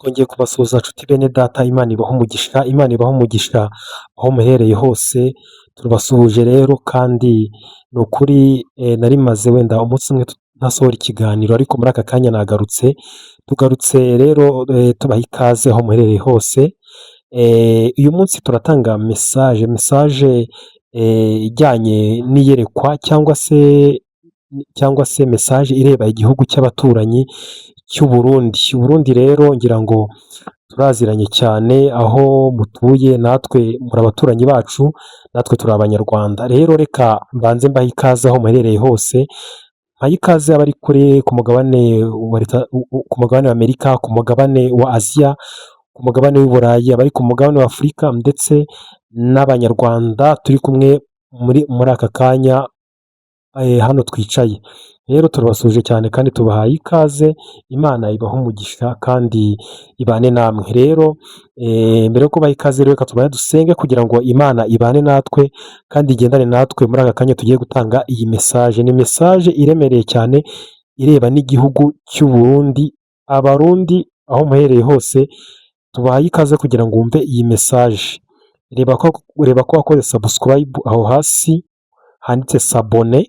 Twongeye kubasuhuza nshuti bene data, Imana ibahe umugisha, Imana ibahe umugisha aho muherereye hose. Turabasuhuje rero kandi ni ukuri nari maze wenda umunsi umwe ntasohora ikiganiro, ariko muri aka kanya nagarutse. Tugarutse rero tubaha ikaze aho muherereye hose. Uyu munsi turatanga message ijyanye n'iyerekwa cyangwa se message ireba igihugu cy'abaturanyi cy'u Burundi. Uburundi rero ngira ngo turaziranye cyane aho mutuye, natwe muri abaturanyi bacu, natwe turi Abanyarwanda. Rero reka mbanze mbahe ikaze aho muherereye hose, mbahe ikaze abari kuri ku mugabane wa leta, ku mugabane wa Amerika, ku mugabane wa Aziya, ku mugabane w'i Burayi, abari ku mugabane wa Afurika ndetse n'Abanyarwanda turi kumwe muri aka kanya hano twicaye. Rero turabasuhuje cyane kandi tubahaye ikaze, Imana ibahe umugisha kandi ibane namwe. Rero mbere yo kubaha ikaze, reka tubanze dusenge kugira ngo Imana ibane natwe kandi igendane natwe muri aka kanya tugiye gutanga iyi message. Ni message iremereye cyane ireba n'igihugu cy'u Burundi. Abarundi aho muherereye hose, tubahaye ikaze kugira ngo wumve iyi message. Reba ko wakoze subscribe aho hasi handitse s'abonner,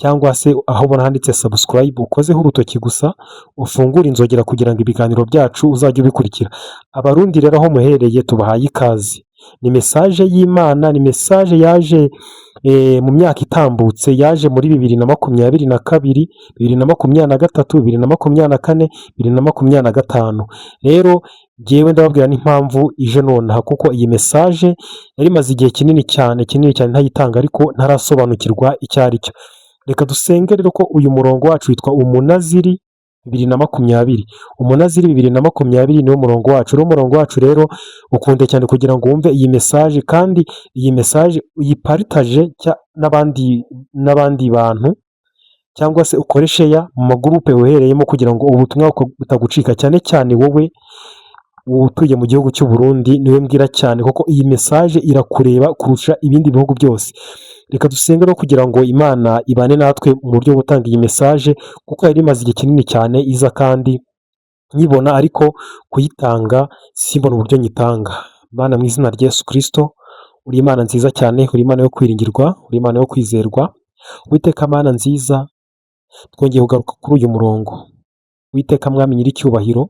cyangwa se aho ubona handitse subscribe ukozeho urutoki gusa, ufungure inzogera kugira ngo ibiganiro byacu uzajye ubikurikira. Abarundi rero aho muherereye, tubahaye ikaze. Ni message y'Imana, ni message yaje mu myaka itambutse, yaje muri 2022, 2023, 2024, 2025. Rero ngewe ndababwira n'impamvu ije nonaha, kuko iyi message yari imaze igihe kinini cyane, kinini cyane ntayitanga, ariko ntarasobanukirwa icyo ari cyo. Reka dusenge rero ko uyu murongo wacu witwa Umunaziri 2020. Umunaziri 2020 niwo murongo wacu. Rero umurongo wacu rero ukunde cyane kugira ngo wumve iyi message, kandi iyi message uyipartage n'abandi bantu, cyangwa se ukore share mu magurupe uherereyemo kugira ngo ubutumwa butagucika, cyane cyane wowe utuye mu gihugu cy'u Burundi, niwe mbwira cyane kuko iyi message irakureba kurusha ibindi bihugu byose. Reka dusenge no kugira ngo Imana ibane natwe mu buryo bwo gutanga iyi message, kuko yari imaze igihe kinini cyane iza kandi nyibona, ariko kuyitanga simbona uburyo nyitanga. Mana, mu izina rya Yesu Kirisito, uri Imana nziza cyane, uri Imana yo kwiringirwa, uri Imana yo kwizerwa. Uwiteka Mana nziza, twongeye kugaruka kuri uyu murongo. Uwiteka Mwami nyir'icyubahiro,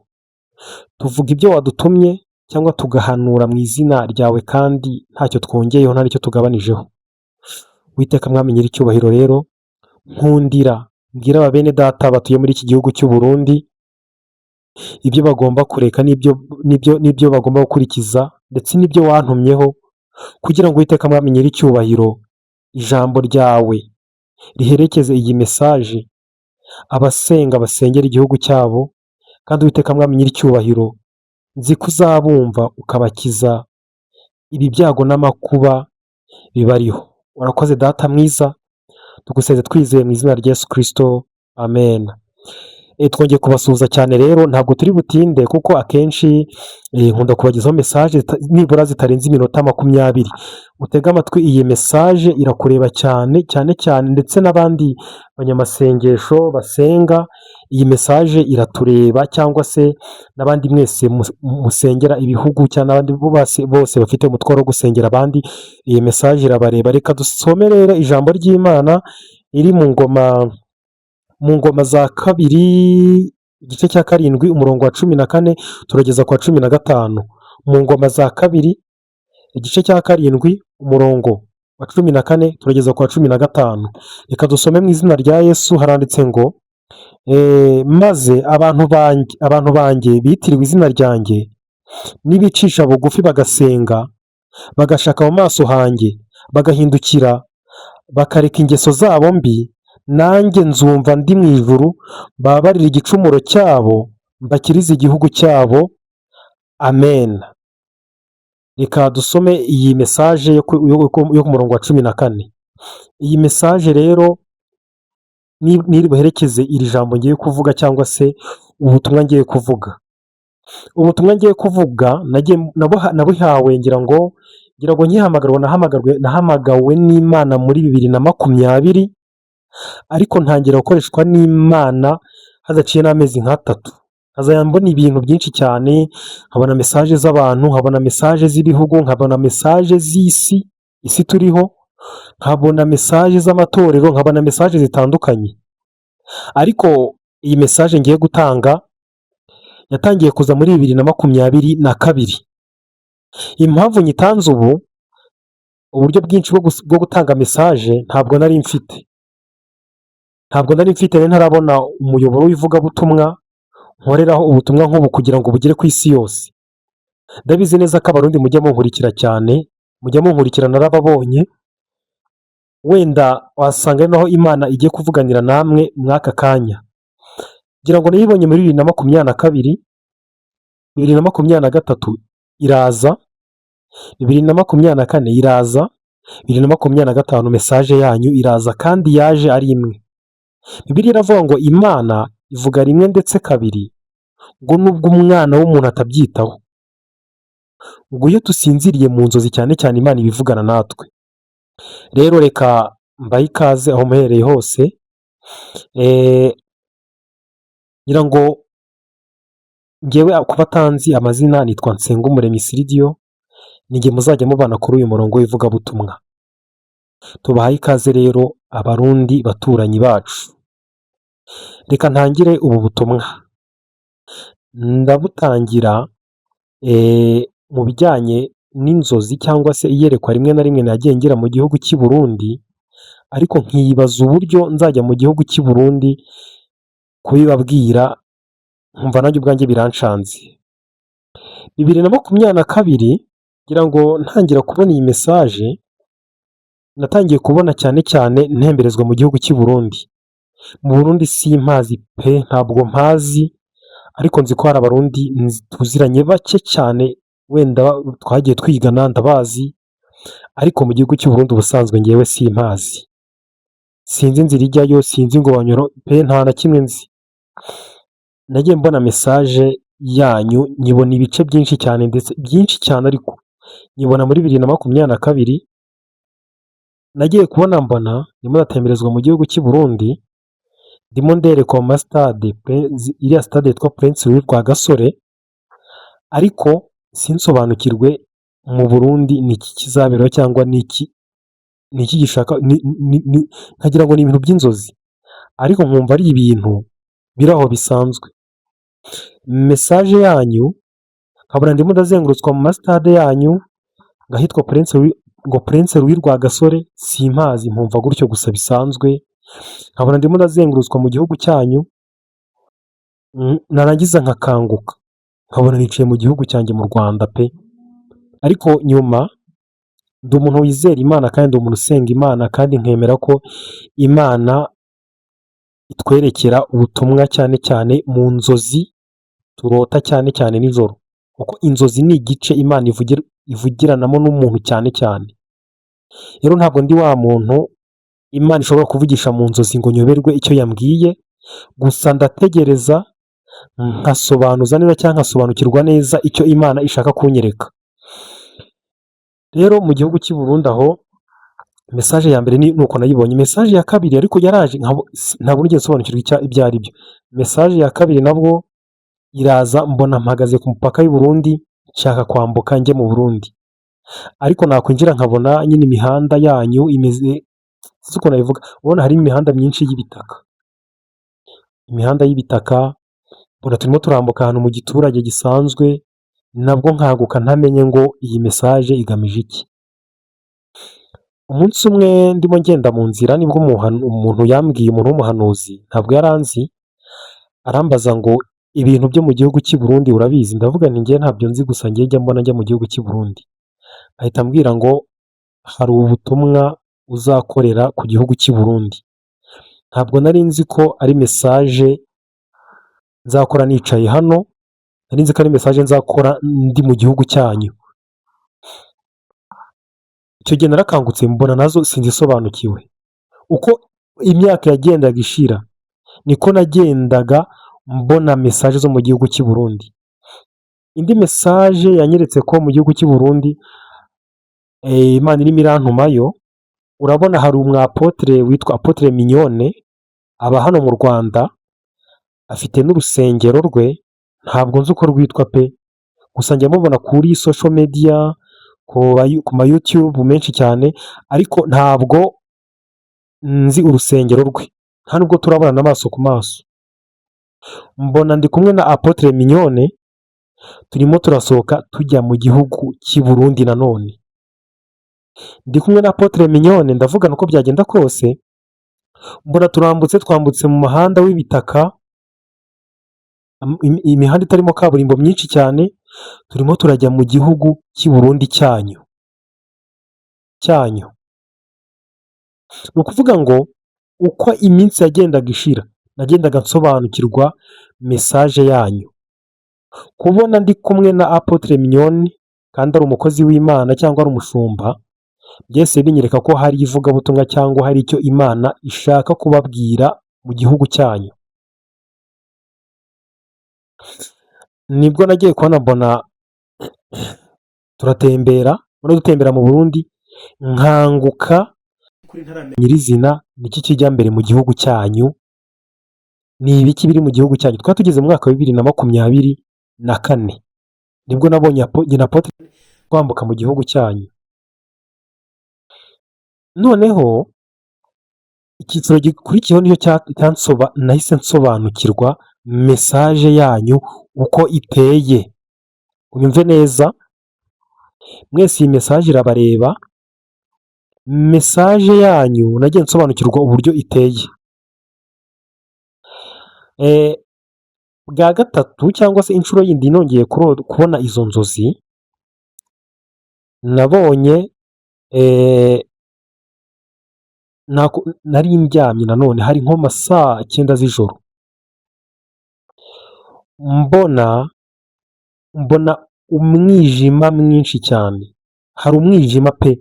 tuvuga ibyo wadutumye cyangwa tugahanura mu izina ryawe kandi ntacyo twongeyeho, nta n'icyo tugabanijeho. Uwiteka Mwami nyir'icyubahiro, rero nkundira mbwira aba bene data batuye muri iki gihugu cy'u Burundi ibyo bagomba kureka n'ibyo bagomba gukurikiza ndetse n'ibyo wantumyeho, kugira ngo Uwiteka Mwami nyir'icyubahiro, ijambo ryawe riherekeze iyi message, abasenga basengera igihugu cyabo, kandi Uwiteka Mwami nyir'icyubahiro, nzi ko uzabumva ukabakiza ibi byago n'amakuba bibariho. Urakoze Data mwiza, tugusenze twizeye mu izina rya Yesu Kirisito, amen. Twongeye kubasuhuza cyane rero, ntabwo turi butinde kuko akenshi nkunda kubagezaho message nibura zitarenze iminota 20. Utege amatwi, iyi message irakureba cyane cyane cyane, ndetse n'abandi banyamasengesho basenga, iyi message iratureba, cyangwa se n'abandi mwese musengera ibihugu, cyangwa n'abandi bose bafite umutwaro wo gusengera abandi, iyi message irabareba. Reka dusome rero ijambo ry'Imana riri mu Ngoma za Kabiri, igice cya 7, umurongo wa 14 turageza ku wa 15. Mu Ngoma za Kabiri, igice cya 7, umurongo wa 14 turageza ku wa 15. Reka dusome mu izina rya Yesu. Haranditse ngo: "Maze abantu banjye bitiriwe izina ryanjye nibicisha bugufi, bagasenga, bagashaka mu maso hanjye, bagahindukira bakareka ingeso zabo mbi, nanjye nzumva ndi mu ijuru, mbabarire igicumuro cyabo, mbakirize igihugu cyabo. Amen." Reka dusome iyi message yo ku murongo wa 14. Iyi message rero niri buherekeze iri jambo ngiye kuvuga, cyangwa se ubutumwa ngiye kuvuga. Ubutumwa ngiye kuvuga nabuhawe, ngira ngo nkihamagarwa nahamagawe n'Imana muri 2020, ariko ntangira gukoreshwa n'Imana hadaciye n'amezi nk'atatu. Nkazajya mbona ibintu byinshi cyane, nkabona message z'abantu, nkabona message z'ibihugu, nkabona message z'isi, isi turiho, nkabona message z'amatorero, nkabona message zitandukanye. Ariko iyi message ngiye gutanga yatangiye kuza muri 2022. Impamvu nyitanze ubu, uburyo bwinshi bwo gutanga message ntabwo nari mfite. Ntabwo nari mfite, nari ntarabona umuyoboro w'ivugabutumwa nkoreraho ubutumwa nk'ubu kugira ngo bugere ku isi yose. Ndabizi neza ko Abarundi mujya munkurikira cyane, mujya munkurikira, narababonye, wenda wasanga ari naho Imana igiye kuvuganira namwe mw'aka kanya. Ngira ngo nayibonye muri 2022, 2023 iraza, 2024 iraza, 2025 message yanyu iraza, kandi yaje ari imwe. Bibiliya iravuga ngo Imana ivuga rimwe ndetse kabiri, ngo nubwo umwana w'umuntu atabyitaho. Ngo iyo dusinziriye mu nzozi cyane cyane Imana iba ivugana natwe. Rero reka mbahe ikaze aho muherereye hose, ngira ngo ngewe ku batanzi amazina nitwa Nsengumuremyi Siridiyo, ni njye muzajya mubana kuri uyu murongo w'ivugabutumwa. Tubahaye ikaze rero Abarundi baturanyi bacu. Reka ntangire ubu butumwa. Ndabutangira mu bijyanye n'inzozi cyangwa se iyerekwa rimwe na rimwe nagiye ngira mu gihugu cy'i Burundi, ariko nkibaza uburyo nzajya mu gihugu cy'i Burundi kubibabwira, nkumva nanjye ubwanjye birancanze. 2022, ngira ngo ntangira kubona iyi message, natangiye kubona cyane cyane ntemberezwa mu gihugu cy'i Burundi. Mu Burundi simpazi pe, ntabwo mpazi, ariko nzi ko hari Abarundi tuziranye bake cyane, wenda twagiye twigana ndabazi, ariko mu gihugu cy'u Burundi ubusanzwe ngewe simpazi. Sinzi inzira ijyayo, sinzi ngo banyura pe, nta na kimwe nzi. Nagiye mbona message yanyu, nyibona ibice byinshi cyane, ndetse byinshi cyane, ariko nyibona muri 2022, nagiye kubona mbona ndimo ndatemberezwa mu gihugu cy'i Burundi, ndimo nderekwa mu masitade, iriya sitade yitwa Prince Louis Rwagasore, ariko sinsobanukirwe mu Burundi ni iki kizaberaho cyangwa ni iki gishaka, nkagira ngo ni ibintu by'inzozi, ariko nkumva ari ibintu biri aho bisanzwe. Message yanyu nkabona ndimo ndazengurutswa mu masitade yanyu, ngo ahitwa ngo Prince Louis Rwagasore simpazi, nkumva gutyo gusa bisanzwe, nkabona ndimo ndazengurutswa mu gihugu cyanyu, narangiza nkakanguka nkabona nicaye mu gihugu cyanjye mu Rwanda pe. Ariko nyuma ndi umuntu wizera Imana kandi ndi umuntu usenga Imana, kandi nkemera ko Imana itwerekera ubutumwa cyane cyane mu nzozi turota cyane cyane nijoro, kuko inzozi ni igice Imana ivugiranamo n'umuntu cyane cyane. Rero ntabwo ndi wa muntu Imana ishobora kuvugisha mu nzozi ngo nyoberwe icyo yambwiye, gusa ndategereza nkasobanuza neza cyangwa nkasobanukirwa neza icyo Imana ishaka kunyereka. Rero mu gihugu cy'i Burundi aho, message ya mbere ni uko nayibonye. Message ya kabiri ariko yaraje, ntabwo nigeze nsobanukirwa ibyo ari byo. Message ya kabiri nabwo iraza, mbona mpagaze ku mupaka w'i Burundi, nshaka kwambuka njye mu Burundi, ariko nakwinjira nkabona nyine imihanda yanyu imeze, sinzi ukuntu nabivuga, ubona harimo imihanda myinshi y'ibitaka, imihanda y'ibitaka, mbona turimo turambuka ahantu mu giturage gisanzwe, nabwo nkanguka ntamenye ngo iyi message igamije iki. Umunsi umwe ndimo ngenda mu nzira, nibwo umuntu yambwiye, umuntu w'umuhanuzi, ntabwo yari anzi, arambaza ngo ibintu byo mu gihugu cy'i Burundi urabizi? Ndavuga nti njye ntabyo nzi, gusa njye njya mbona njya mu gihugu cy'i Burundi. Ahita ambwira ngo hari ubutumwa uzakorera ku gihugu cy'i Burundi. Ntabwo nari nzi ko ari message nzakora nicaye hano, nari nzi ko ari message nzakora ndi mu gihugu cyanyu. Icyo gihe narakangutse mbona nazo sinzisobanukiwe. Uko imyaka yagendaga ishira niko nagendaga mbona message zo mu gihugu cy'i Burundi. Indi message yanyeretse ko mu gihugu cy'i Burundi Imana irimo irantumayo, urabona hari umwapôtre witwa Apôtre Mignonne, aba hano mu Rwanda, afite n'urusengero rwe. Ntabwo nzi uko rwitwa pe, gusa njya mubona kuri social media, ku ma YouTube menshi cyane, ariko ntabwo nzi urusengero rwe, nta nubwo turabonana amaso ku maso. Mbona ndi kumwe na Apôtre Mignonne, turimo turasohoka tujya mu gihugu cy'i Burundi nanone. Ndi kumwe na Apôtre Mignonne, ndavugana uko byagenda kose, mbona turambutse, twambutse mu muhanda w'ibitaka, imihanda itarimo kaburimbo myinshi cyane, turimo turajya mu gihugu cy'i Burundi cyanyu. Ni ukuvuga ngo uko iminsi yagendaga ishira, nagendaga nsobanukirwa message yanyu. Kubona ndi kumwe na Apôtre Mignonne kandi ari umukozi w'Imana cyangwa ari umushumba, byahise binyereka ko hari ivugabutumwa cyangwa hari icyo Imana ishaka kubabwira mu gihugu cyanyu. Nibwo nagiye kubona mbona turatembera, mbona dutembera mu Burundi, nkanguka nyirizina niki kijya mbere mu gihugu cyanyu, ni ibiki biri mu gihugu cyanyu. Twari tugeze mu mwaka wa 2024, nibwo nabonye njye na Apôtre twambuka mu gihugu cyanyu. Noneho icyiciro gikurikiyeho nicyo nahise nsobanukirwa message yanyu uko iteye. Unyumve neza, mwese iyi message irabareba, message yanyu nagiye nsobanukirwa uburyo iteye. Bwa gatatu cyangwa se inshuro yindi nongeye kubona izo nzozi, nabonye nari ndyamye nanone hari nko mu ma saa cyenda z'ijoro, mbona umwijima mwinshi cyane, hari umwijima pe,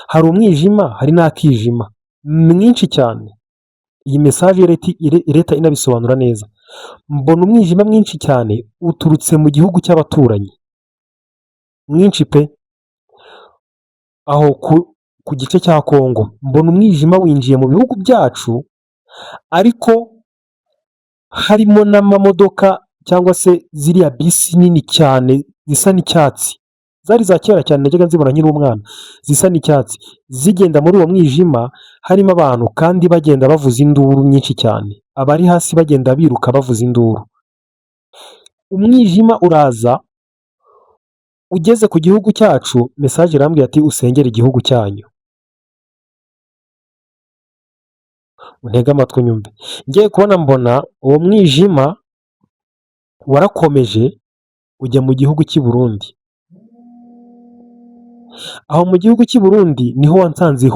hari umwijima hari n'akijima mwinshi cyane. Iyi message irahita inabisobanura neza. Mbona umwijima mwinshi cyane uturutse mu gihugu cy'abaturanyi, mwinshi pe, aho ku gice cya Kongo, mbona umwijima winjiye mu bihugu byacu, ariko harimo n'amamodoka cyangwa se ziriya bisi nini cyane zisa n'icyatsi, zari iza kera cyane najyaga nzibona nkiri umwana, zisa n'icyatsi, zigenda muri uwo mwijima harimo abantu kandi bagenda bavuza induru nyinshi cyane, abari hasi bagenda biruka bavuza induru. Umwijima uraza ugeze ku gihugu cyacu, message irambwira ati usengere igihugu cyanyu. Untege amatwi unyumve. Ngiye kubona mbona uwo mwijima warakomeje ujya mu gihugu cy'i Burundi. Aho mu gihugu cy'i Burundi niho wansanze,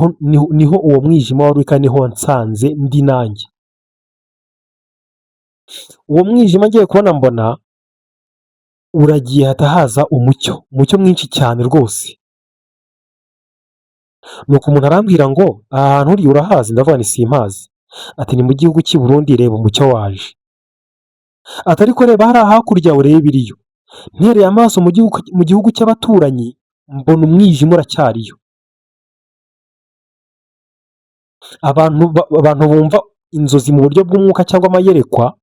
niho uwo mwijima wari uri kandi niho wansanze ndi nanjye. Uwo mwijima ngiye kubona mbona uragiye hahita haza umucyo, umucyo mwinshi cyane rwose. Nuko umuntu arambwira ngo aha hantu uri urahazi? Ndavuga nti simpazi. Ati ni mu gihugu cy'i Burundi, reba umucyo waje. Ati ariko reba hariya hakurya urebe iriyo. Ntereye amaso mu gihugu cy'abaturanyi mbona umwijima uracyariyo. Abantu bumva inzozi mu buryo bw'umwuka cyangwa amayerekwa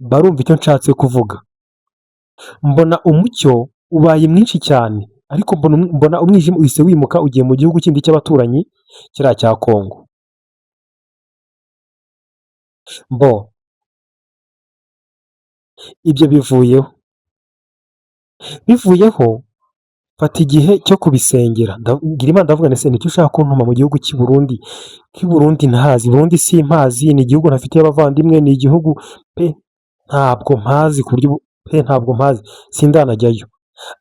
barumva icyo nshatse kuvuga. Mbona umucyo ubaye mwinshi cyane, ariko mbona umwijima uhise wimuka ugiye mu gihugu kindi cy'abaturanyi, kiriya cya Kongo. Bo ibyo bivuyeho mfata igihe cyo kubisengera, ndabwira Imana, ndavuga nti ese niki ushaka kuntuma mu gihugu cy'i Burundi? Ko i Burundi ntahazi, Burundi simpazi, ni igihugu ntafitiye abavandimwe, ni igihugu pe ntabwo mpazi ku buryo pe ntabwo mpazi, sindanajyayo.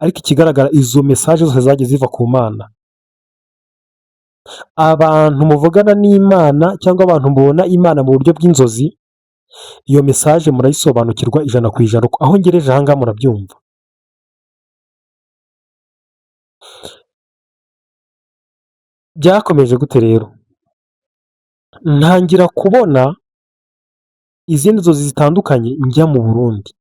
Ariko ikigaragara izo message zose zagiye ziva ku Mana. Abantu muvugana n'Imana cyangwa abantu mubona Imana mu buryo bw'inzozi, iyo message murayisobanukirwa 100%, aho ngereje aha ngaha murabyumva. Byakomeje gute rero? Ntangira kubona izindi nzozi zitandukanye njya mu Burundi,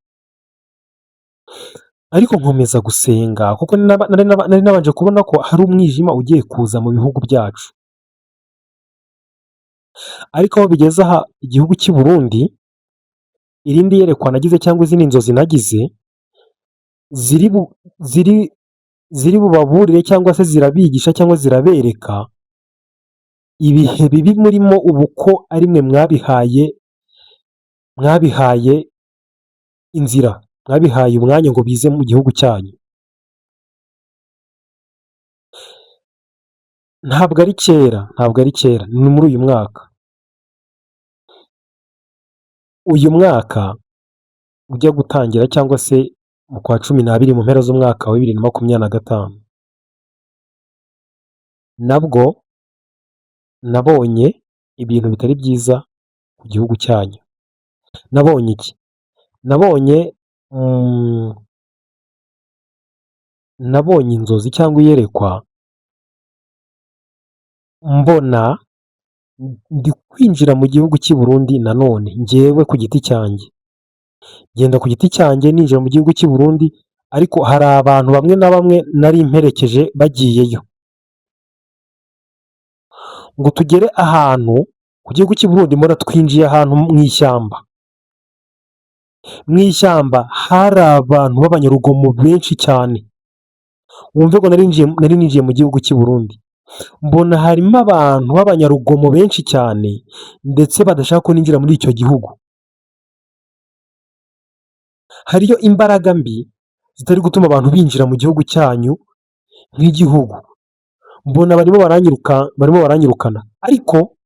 ariko nkomeza gusenga kuko nari nabanje kubona ko hari umwijima ugiye kuza mu bihugu byacu. Ariko aho bigeze aha igihugu cy'i Burundi Irindi yerekwa nagize cyangwa izindi nzozi nagize ziri bubaburire cyangwa se zirabigisha cyangwa zirabereka ibihe bibi murimo ubu ko ari mwe mwabihaye inzira, mwabihaye umwanya ngo bize mu gihugu cyanyu. Ntabwo ari kera, ntabwo ari kera, ni muri uyu mwaka. Uyu mwaka ujya gutangira cyangwa se mu kwa 12 mu mpera z'umwaka wa 2025, nabwo nabonye ibintu bitari byiza ku gihugu cyanyu. Nabonye iki? Nabonye inzozi cyangwa iyerekwa, mbona ndi kwinjira mu gihugu cy'i Burundi nanone njyewe ku giti cyanjye. Ngenda ku giti cyanjye ninjira mu gihugu cy'i Burundi, ariko hari abantu bamwe na bamwe nari mperekeje bagiyeyo. Ngo tugere ahantu ku gihugu cy'i Burundi, mbona twinjiye ahantu mu ishyamba. Mu ishyamba hari abantu b'abanyarugomo benshi cyane. Wumve ngo nari ninjiye mu gihugu cy'i Burundi, mbona harimo abantu b'abanyarugomo benshi cyane ndetse badashaka ko ninjira muri icyo gihugu. Hariyo imbaraga mbi zitari gutuma abantu binjira mu gihugu cyanyu nk'igihugu. Mbona barimo baranyirukana, ariko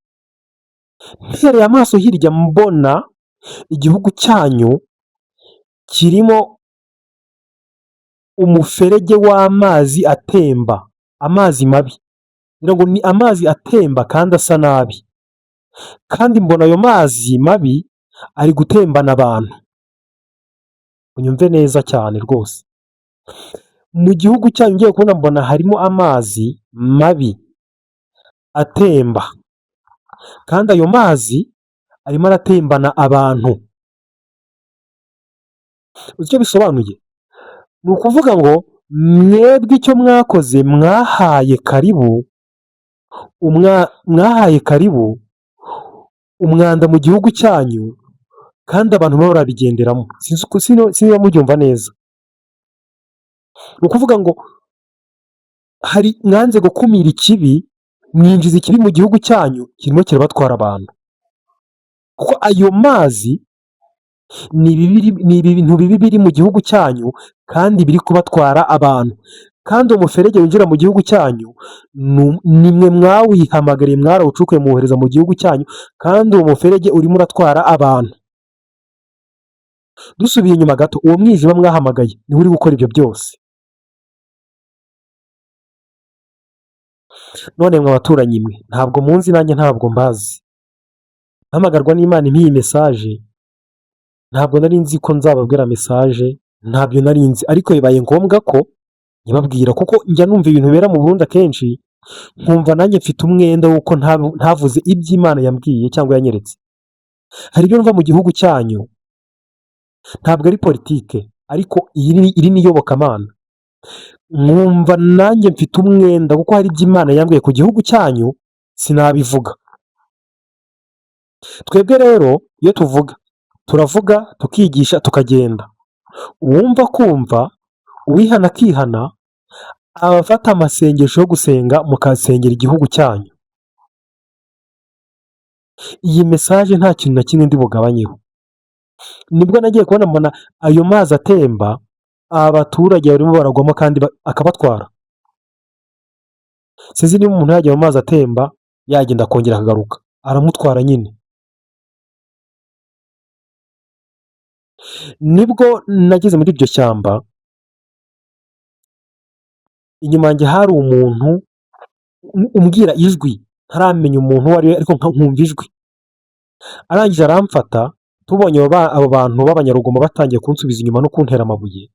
mpereye amaso hirya mbona igihugu cyanyu kirimo umuferege w'amazi atemba, amazi mabi. Ngira ngo ni amazi atemba kandi asa nabi, kandi mbona ayo mazi mabi ari gutembana abantu. Unyumve neza cyane rwose. Mu gihugu cyanyu ngiye kubona mbona harimo amazi mabi atemba, kandi ayo mazi arimo aratembana abantu. Uzi icyo bisobanuye? Ni ukuvuga ngo mwebwe icyo mwakoze mwahaye karibu mwahaye karibu umwanda mu gihugu cyanyu, kandi abantu baba barabigenderamo. Sinzi niba mubyumva neza. Ni ukuvuga ngo hari mwanze gukumira ikibi, mwinjiza ikibi mu gihugu cyanyu, kirimo kirabatwara abantu. Kuko ayo mazi ni ibintu bibi biri mu gihugu cyanyu kandi biri kubatwara abantu. Kandi umuferege winjira mu gihugu cyanyu ni mwe mwawihamagariye, mwarawucukuye muwohereza mu gihugu cyanyu, kandi uwo muferege urimo uratwara abantu. Dusubiye inyuma gato, uwo mwijima mwahamagaye niwe uri gukora ibyo byose. None mwe abaturanyi mwe, ntabwo munzi nanjye ntabwo mbazi. Mpamagarwa n'Imana impa iyi message, ntabwo nari nzi ko nzababwira message, ntabyo nari nzi, ariko bibaye ngombwa ko nyibabwira kuko njya numva ibintu bibera mu Burundi akenshi, nkumva nanjye mfite umwenda w'uko ntavuze ibyo Imana yambwiye cyangwa yanyeretse. Hari ibyo numva mu gihugu cyanyu, ntabwo ari politike, ariko iri ni iyobokamana. Nkumva nanjye mfite umwenda kuko hari ibyo Imana yambwiye ku gihugu cyanyu sinabivuga. Twebwe rero iyo tuvuga, turavuga tukigisha tukagenda. Uwumva akumva, uwihana akihana, aba afata amasengesho yo gusenga mukasengera igihugu cyanyu. Iyi message nta kintu na kimwe ndi bugabanyeho. Nibwo nagiye kubona mbona ayo mazi atemba, abaturage barimo baragwamo kandi akabatwara. Sinzi niba umuntu yajya mu mazi atemba yagenda akongera akagaruka, aramutwara nyine. Nibwo nageze muri iryo shyamba, inyuma yanjye hari umuntu umbwira ijwi, ntaramenya umuntu uwo ari we ariko nkumva ijwi. Arangije aramfata, tubonye abo bantu b'abanyarugomo batangiye kunsubiza inyuma no kuntera amabuye,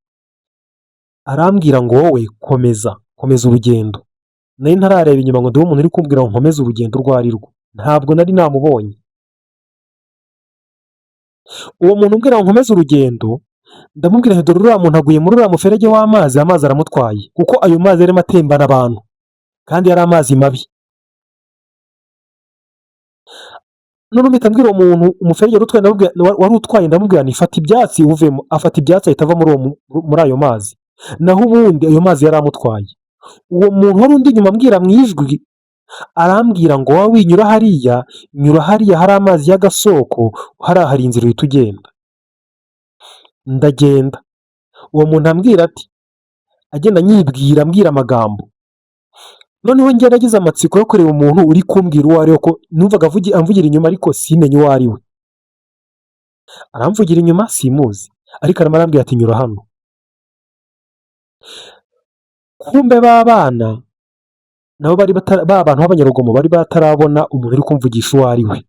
arambwira ngo wowe komeza, komeza urugendo. Nari ntarareba inyuma ngo ndebe umuntu uri kumbwira ngo nkomeze urugendo urwo ari rwo, ntabwo nari namubonye. Uwo muntu umbwira ngo nkomeze urugendo, ndamubwira nti dore uriya muntu aguye muri uriya muferege w'amazi, amazi aramutwaye, kuko ayo mazi yarimo atembana abantu kandi yari amazi mabi. None mpita mbwira uwo muntu, umuferege wari utwaye, wari utwaye, ndamubwira nti: "Fata ibyatsi uvemo." Afata ibyatsi, ahita ava muri ayo mazi. Naho ubundi ayo mazi yari amutwaye. Uwo muntu wari undi inyuma ambwira mu ijwi, arambwira ngo: "Wowe winyura hariya, nyura hariya hari amazi y'agasoko, hariya hari inzira uhita ugenda." Ndagenda. Uwo muntu ambwira ati, agenda anyibwira, ambwira amagambo. Noneho njye nagize amatsiko yo kureba umuntu uri kumbwira uwo ari we, ko numvaga amvugira inyuma ariko simenye uwo ari we. Aramvugira inyuma simuzi, ariko arimo arambwira ati: "Nyura hano." Kumbe ba bana nabo bari ba bantu b'abanyarugomo bari batarabona umuntu uri kumvugisha uwo ari we.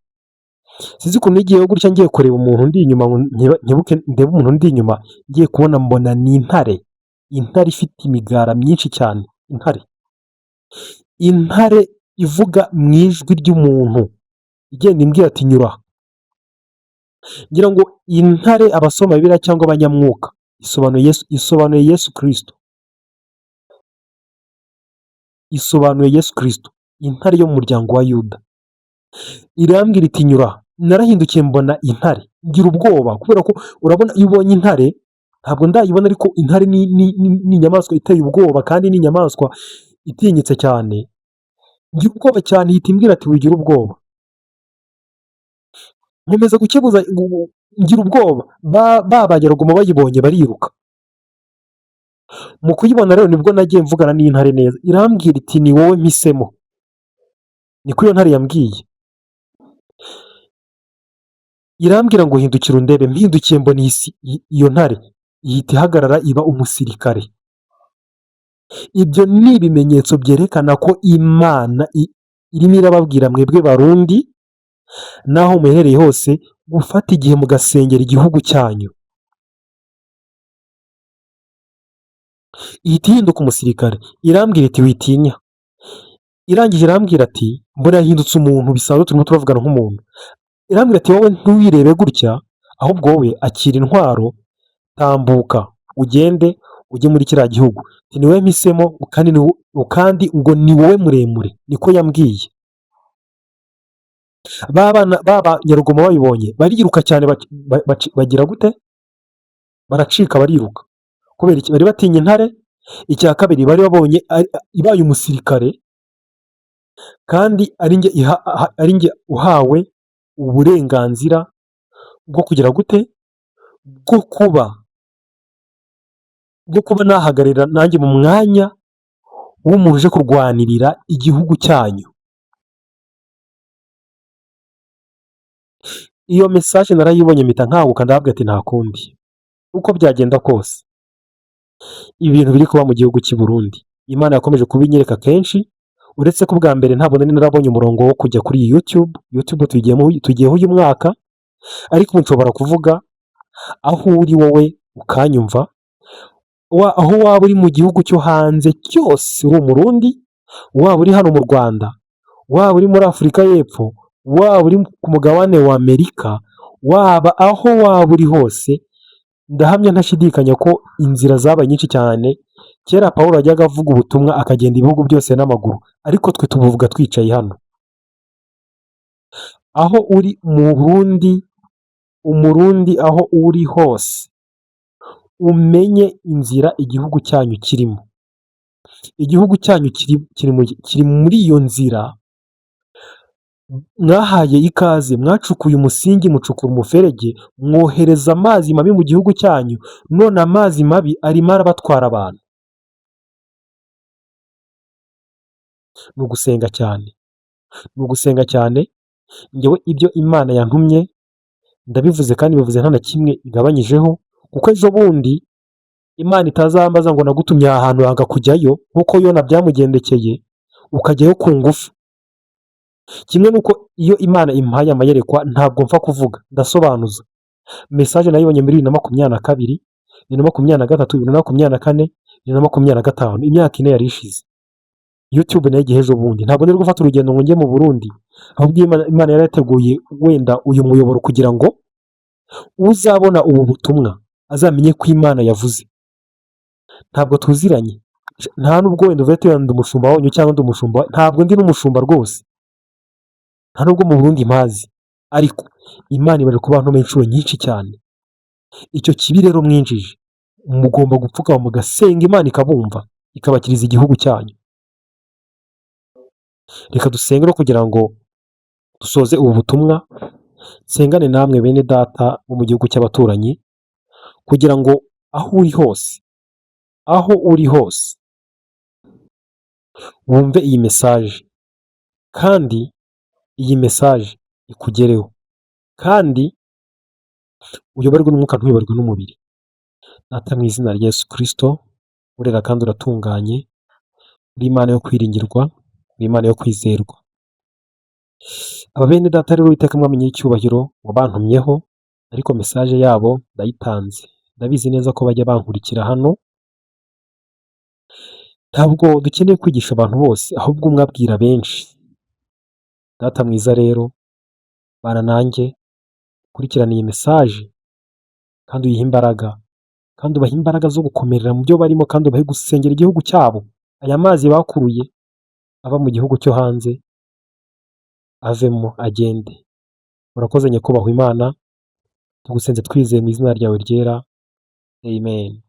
Sinzi ukuntu nigiyeho gutya, ngiye kureba umuntu undi inyuma, ngo nkebuke ndebe umuntu undi inyuma. Ngiye kubona mbona ni intare, intare ifite imigara myinshi cyane, intare, intare ivuga mu ijwi ry'umuntu, igenda imbwira ati: "Nyura aha." Ngira ngo intare, abasoma Bibiliya cyangwa abanyamwuka, isobanuye Yesu, isobanuye Yesu Kirisito, isobanuye Yesu Kirisito, intare yo mu muryango wa Yuda. Irambwira iti: "Nyura aha." Narahindukiye mbona intare, ngira ubwoba, kubera ko urabona iyo ubonye intare, ntabwo ndayibona, ariko intare ni inyamaswa iteye ubwoba kandi ni inyamaswa itinyitse cyane. Ngira ubwoba cyane. Ihita imbwira ati: "Wigira ubwoba." Nkomeza gukebuza, ngira ubwoba. Ba banyarugomo bayibonye bariruka. Mu kuyibona rero nibwo nagiye mvugana n'intare neza. Irambwira iti: "Ni wowe mpisemo." Niko iyo ntare yambwiye. Irambwira ngo: "Hindukira undebe." Mpindukiye mbona iyo ntare ihita ihagarara, iba umusirikare. Ibyo ni ibimenyetso byerekana ko Imana irimo irababwira mwebwe Barundi n'aho muherereye hose gufata igihe mugasengera igihugu cyanyu. Ihita ihinduka umusirikare, irambwira iti: "Witinya." Irangije irambwira ati, mbona yahindutse umuntu bisanzwe, turimo turavugana nk'umuntu. Irambwira ati: "Wowe ntiwirebe gutya, ahubwo wowe akira intwaro, tambuka ugende ujye muri kiriya gihugu. Ni wowe mpisemo kandi ngo ni wowe muremure." Niko yambwiye. Ba bana b'abanyarugomo babibonye bariruka cyane, bagira gute? Baracika, bariruka. Kubera iki? Bari batinya intare. Icya kabiri, bari babonye ibaye umusirikare kandi ari njye uhawe uburenganzira bwo kugira gute? Bwo kuba nahagararira nanjye mu mwanya w'umuntu uje kurwanirira igihugu cyanyu. Iyo message narayibonye, mpita nkanguka, ndababwira ati: "Nta kundi, uko byagenda kose, ibintu biri kuba mu gihugu cy'i Burundi, Imana yakomeje kubinyereka kenshi." Uretse ko ubwa mbere ntabwo nari narabonye umurongo wo kujya kuri iyi YouTube. YouTube tugiyeho uyu mwaka, ariko ubu nshobora kuvuga aho uri wowe ukanyumva, aho waba uri mu gihugu cyo hanze cyose, uri Umurundi, waba uri hano mu Rwanda, waba uri muri Afurika y'Epfo, waba uri ku mugabane wa Amerika, waba aho waba uri hose, ndahamya ntashidikanya ko inzira zabaye nyinshi cyane. Kera Pawulo yajyaga avuga ubutumwa akagenda ibihugu byose n'amaguru, ariko twe tubuvuga twicaye hano. Aho uri Murundi, Umurundi, aho uri hose, umenye inzira igihugu cyanyu kirimo. Igihugu cyanyu kiri muri iyo nzira mwahaye ikaze. Mwacukuye umusingi, mucukura umuferege, mwohereza amazi mabi mu gihugu cyanyu, none amazi mabi arimo arabatwara abantu. Ni ugusenga cyane, ni ugusenga cyane. Njyewe ibyo Imana yantumye ndabivuze, kandi bivuze nta na kimwe igabanyijeho, kuko ejo bundi Imana itazambaza ngo: "Nagutumye aha hantu wanga kujyayo," nk'uko Yona byamugendekeye, ukajyayo ku ngufu. Kimwe n'uko iyo Imana impaye amayerekwa ntabwo mpfa kuvuga, ndasobanuza. Message nayibonye muri 2022, 2023, 2024, 2025, imyaka 4 yari ishize. YouTube nayo igihe ejo bundi, ntabwo nari gufata urugendo ngo njye mu Burundi, ahubwo Imana yari yateguye wenda uyu muyoboro kugira ngo uzabona ubu butumwa azamenye ko Imana yavuze. Ntabwo tuziranye, nta nubwo wenda uvuye ati wenda umushumba wanyu cyangwa ndi umushumba, ntabwo ndi n'umushumba rwose, nta nubwo mu Burundi mpazi. Ariko Imana ibari kubantumaho inshuro nyinshi cyane. Icyo kibi rero mwinjije, mugomba gupfukama mugasenga Imana ikabumva, ikabakiriza igihugu cyanyu. Reka dusenge no kugira ngo dusoze ubu butumwa, nsengane namwe bene data bo mu gihugu cy'abaturanyi, kugira ngo aho uri hose, aho uri hose wumve iyi message, kandi iyi message ikugereho, kandi uyoborwe n'umwuka, ntuyoborwe n'umubiri. Data, mu izina rya Yesu Kirisito, urera kandi uratunganye, uri Imana yo kwiringirwa, uri Imana yo kwizerwa. Aba bene data rero, Uwiteka Mwami nyiricyubahiro, wabantumyeho, ariko message yabo ndayitanze. Ndabizi neza ko bajya bankurikira hano. Ntabwo dukeneye kwigisha abantu bose, ahubwo umwe abwira benshi. Data mwiza rero, bana nanjye, ukurikirane iyi message kandi uyihe imbaraga, kandi ubahe imbaraga zo gukomerera mu byo barimo, kandi ubahe gusengera igihugu cyabo. Aya mazi bakuruye ava mu gihugu cyo hanze avemo agende. Urakoze, Nyakubahwa Imana, tugusenze twizeye mu izina ryawe ryera, amen.